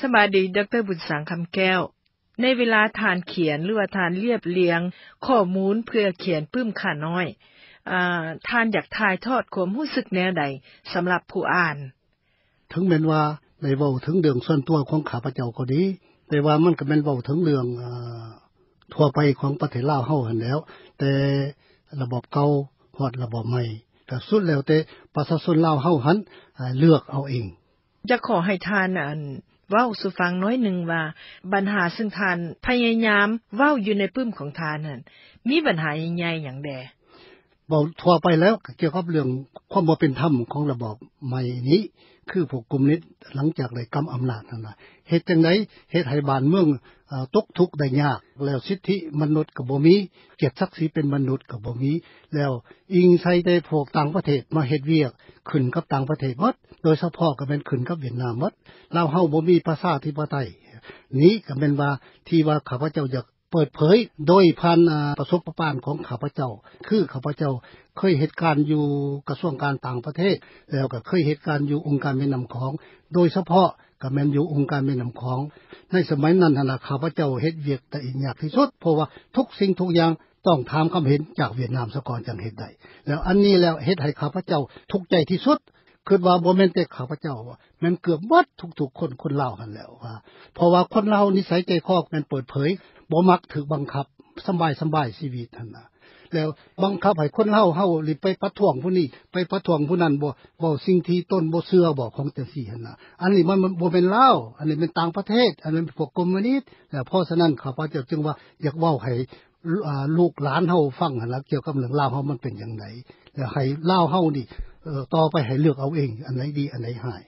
ສະບາຍດີ ດຣ. ບຸນສັງ ຄຳແກ້ວ. ໃນເວລາທ່ານຂຽນ ຫຼືວ່າທ່ານລຽບລຽງຂໍ້ມູນເພື່ອຂຽນປຶ້ມຂ້ານ້ອຍ ອາ ທ່ານຢາກຖ່າຍທອດຄວາມຮູ້ສຶກແນວໃດສຳລັບຜູ້ອ່ານ? ເຖິງແມ່ນວ່າໄດ້ເວົ້າເຖິງເລື່ອງສ່ວນຕົວຂອງຂ້າພະເຈົ້າກໍດີ, ແຕ່ວ່າມັນກໍແມ່ນເວົ້າເຖິງເລື່ອງ ອາ ທົ່ວໄປຂອງປະເທດລາວເຮົາຫັ້ນແຫຼ້ວ, ແຕ່ລະບອບເກົ່າຮອດລະບອບໃໝ່ ກໍສຸດແລ້ວແຕ່ປະຊາຊົນລາວເຮົາຫັ້ນ ອາ ເລືອກເອົາເອງ. ຢາກຂໍໃຫ້ທ່ານ ອັນ ເວົ້າສູ່ຟັງໜ້ອຍໜຶ່ງວ່າ ບັນຫາເຊິ່ງທ່ານພະຍາຍາມເວົ້າຢູ່ໃນປຶ້ມຂອງທ່ານຫັ້ນ ມີບັນຫາໃຫຍ່ໆຫຍັງແດ່? ເວົ້າທົ່ວໄປແລ້ວ ກໍກ່ຽວກັບເລື່ອງຄວາມບໍ່ເປັນທຳຂອງລະບອບໃໝ່ນີ້ ຄືພວກຄອມມູນິດ ຫຼັງຈາກໄດ້ກຳອຳນາດຫັ້ນນະ ເຮັດຈັ່ງໃດເຮັດໃຫ້ບ້ານເມືອງ ເອີ ຕົກທຸກໄດ້ຍາກ ແລ້ວສິດທິມະນຸດກໍບໍ່ມີ, ກຽດສັກສີເປັນມະນຸດກໍບໍ່ມີ, ແລ້ວອີງໃສ່ແຕ່ພວກຕ່າງປະເທດມາເຮັດວຽກ, ຂຶ້ນກັບຕ່າງປະເທດໝົດ, ໂດຍສະເພາະກໍແມ່ນຂຶ້ນກັບຫວຽດນາມໝົດ. ລາວເຮົາບໍ່ມີປະຊາທິປະໄຕ. ນີ້ກໍແມ່ນວ່າ ທີ່ວ່າຂ້າພະເຈົ້າຢາກເປີດເຜີຍໂດຍຜ່ານ ອາ ປະສົບປະປານຂອງຂ້າພະເຈົ້າ, ຄືຂ້າພະເຈົ້າເຄີຍເຮັດການຢູ່ກະຊວງການຕ່າງປະເທດ, ແລ້ວກໍເຄີຍເຮັດການຢູ່ອົງການແມ່ນ້ຳຂອງ, ໂດຍສະເພາະ ກໍແມ່ນຢູ່ອົງການແມ່ນ້ຳຂອງ. ໃນສະໄໝນັ້ນຫັ້ນລະ ຂ້າພະເຈົ້າເຮັດວຽກໄດ້ຍາກທີ່ສຸດ, ເພາະວ່າທຸກສິ່ງທຸກຢ່າງຕ້ອງຖາມຄຳເຫັນຈາກຫວຽດນາມສາກ່ອນຈັ່ງເຮັດໄດ້. ແລ້ວອັນນີ້ແລ້ວເຮັດໃຫ້ຂ້າພະເຈົ້າທຸກໃຈທີ່ສຸດ, ຄິດວ່າບໍ່ແມ່ນແຕ່ຂ້າພະເຈົ້າ, ແມ່ນເກືອບໝົດທຸກໆຄົນ, ຄົນລາວຫັ້ນແຫຼ້ວວ່າ, ເພາະວ່າຄົນລາວນິໄສໃຈຄໍແມ່ນເປີດເຜີຍ, ບໍ່ມັກຖືກບັງຄັບ, ສະບາຍໆຊີວິດຫັ້ນນະ. ແລ້ວບັງຄັບໃຫ້ຄົນລາວເຮົານີ້ໄປປະທ້ວງຜູ້ນີ້ ໄປປະທ້ວງຜູ້ນັ້ນບໍ, ເວົ້າສິ່ງທີ່ຕົນບໍ່ເຊື່ອບໍ, ຂອງຈັ່ງຊີ້ຫັ້ນນະ. ອັນນີ້ມັນ ມັນບໍ່ແມ່ນລາວ, ອັນນີ້ແມ່ນຕ່າງປະເທດ, ອັນນັ້ນແມ່ນພວກຄອມມູນິດ. ແລ້ວເພາະສະນັ້ນ ຂ້າພະເຈົ້າຈຶ່ງວ່າຢາກເວົ້າໃຫ້ ອາ ລູກຫຼານເຮົາຟັງຫັ້ນລະ, ກ່ຽວກັບເລື່ອງລາວເຮົາມັນເປັນຈັ່ງໃດ, ແລ້ວໃຫ້ລາວເຮົານີ້ ເອີ ຕໍ່ໄປໃຫ້ເລືອກເອົາເອງ ອັນໃດດີ ອັນໃດຮ້າຍ.